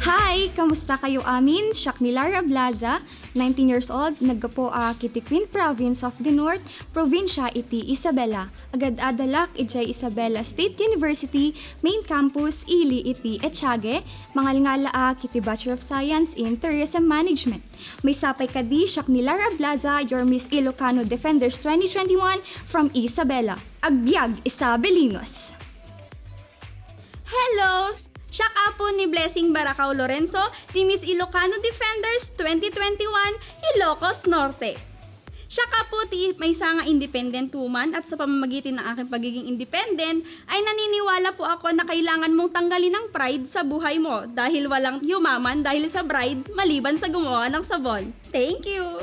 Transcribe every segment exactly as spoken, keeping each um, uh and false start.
Hi! Kamusta kayo amin? Siak ni Lara Blaza, nineteen years old, naggapu a kiti Queen Province of the North, probinsya iti Isabela. Agad-adalak idiay Isabela State University main campus ili iti Echage, mangalngala a kiti Bachelor of Science in Tourism Management. Maysa pay kadi, siak ni Lara Blaza, your Miss Ilocano Defenders twenty twenty-one from Isabela. Agbiag, Isabelinos! Hello! Siak apo ni Blessing Baracao Lorenzo, ti Miss Ilocano Defenders twenty twenty-one, Ilocos Norte. Siak apo ti maysa nga independent woman at sa pamamagitan ng aking pagiging independent ay naniniwala po ako na kailangan mong tanggalin ang pride sa buhay mo dahil walang yumaman dahil sa bride maliban sa gumawa ng sabon. Thank you!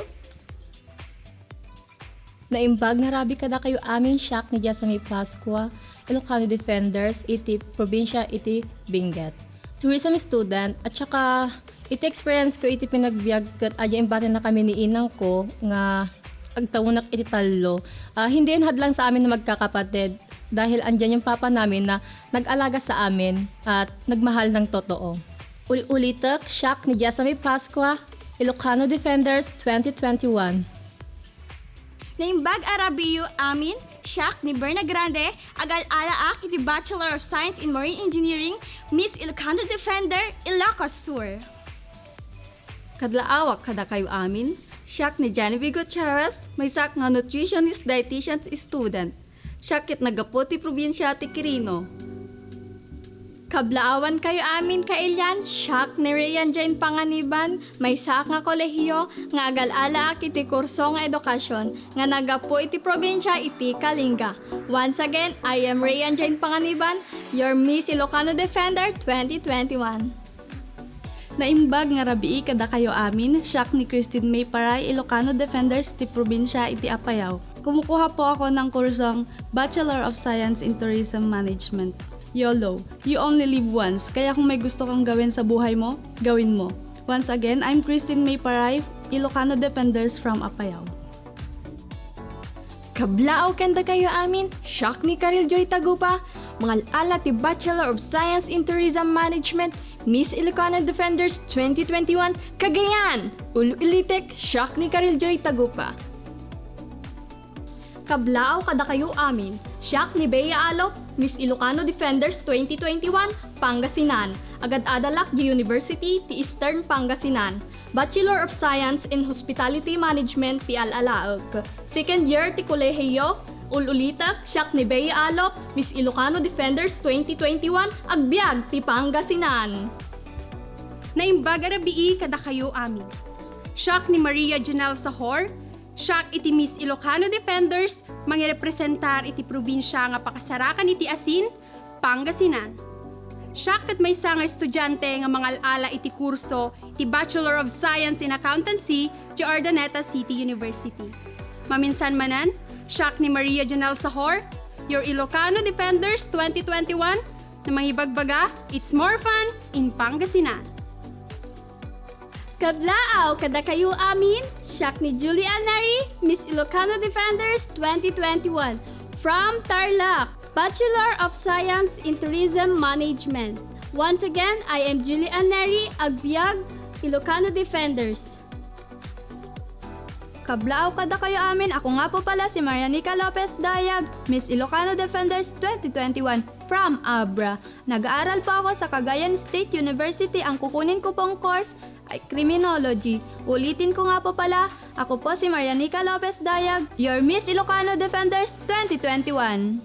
Naimbag nga rabii kadakayo amin, siak ni Jessamy Pascua, Ilocano Defenders iti probinsya iti Benguet. Tourism student at saka iti experience ko iti panagbiag ket adda imbatinakami ni inangko nga agtawenak iti tallo. Ah, hindi yun hadlang sa amin na magkakapatid dahil andyan yung papa namin na nag-alaga sa amin at nagmahal ng totoo. Uli-ulitek, siak ni Jessamy Pascua, Ilocano Defenders twenty twenty-one. Naimbag a rabiiyo amin, siak ni Berna Grande, agal-alaak iti Bachelor of Science in Marine Engineering, Miss Ilocano Defender, Ilocos Sur. Kadlaawak kadakayo amin, siak ni Genevieve Gutierrez, maysak nga nutritionist dietitian student. Siak ket naggapu ti probinsya ti Quirino. Kablaawan kayo amin, kailian, siak ni Rian Jane Panganiban, maysaak nga kolehiyo nga agal-alaak iti kurso nga edukasyon nga naggapu iti probinsya iti Kalinga. Once again, I am Rian Jane Panganiban, your Miss Ilocano Defender twenty twenty-one. Naimbag nga rabii kadakayo amin, siak ni Christine May Paray, Ilocano Defenders ti probinsya iti Apayao. Kumukuha po ako ng kursong Bachelor of Science in Tourism Management. YOLO, you only live once, kaya kung may gusto kang gawin sa buhay mo, gawin mo. Once again, I'm Christine May Paray, Ilocano Defenders from Apayao. Kablaaw ken dakayo amin, siak ni Karil Joy Tagupa, mangal-ala ti Bachelor of Science in Tourism Management, Miss Ilocano Defenders twenty twenty-one, Cagayan! Ulu-ilitek, siak ni Karil Joy Tagupa. Kablaaw kadakayo amin, siak ni Bea Alop, Miss Ilocano Defenders twenty twenty-one, Pangasinan. Agad-adalak di University ti Eastern Pangasinan. Bachelor of Science in Hospitality Management ti al-alaek. Second year ti kolehiyo, ul-ulitek, siak ni Bea Alop, Miss Ilocano Defenders twenty twenty-one, agbiag ti Pangasinan. Naimbag a rabii kadakayo amin. Siak ni Maria Janelle Sahor, siak iti Miss Ilocano Defenders, mangirepresentar iti probinsya nga pakasarakan iti asin, Pangasinan. Siak ket maysa nga estudiante nga mangal-ala iti kurso ti Bachelor of Science in Accountancy ti Urdaneta City University. Maminsan manen, siak ni Maria Janelle Sahor, your Ilocano Defenders twenty twenty-one, na mangibagbaga, it's more fun in Pangasinan. Kablaaw kadakayo amin, siak ni Julie Ann Neri, Miss Ilocano Defenders twenty twenty-one, from Tarlac, Bachelor of Science in Tourism Management. Once again, I am Julie Ann Neri, agbiag, Ilocano Defenders. Kablaaw kadakayo amin, ako nga po pala si Marianica Lopez Dayag, Miss Ilocano Defenders twenty twenty-one, from Abra. Nag-aaral po ako sa Cagayan State University. Ang kukunin ko pong course ay Criminology. Ulitin ko nga po pala, ako po si Marianica Lopez Dayag, your Miss Ilocano Defenders twenty twenty-one.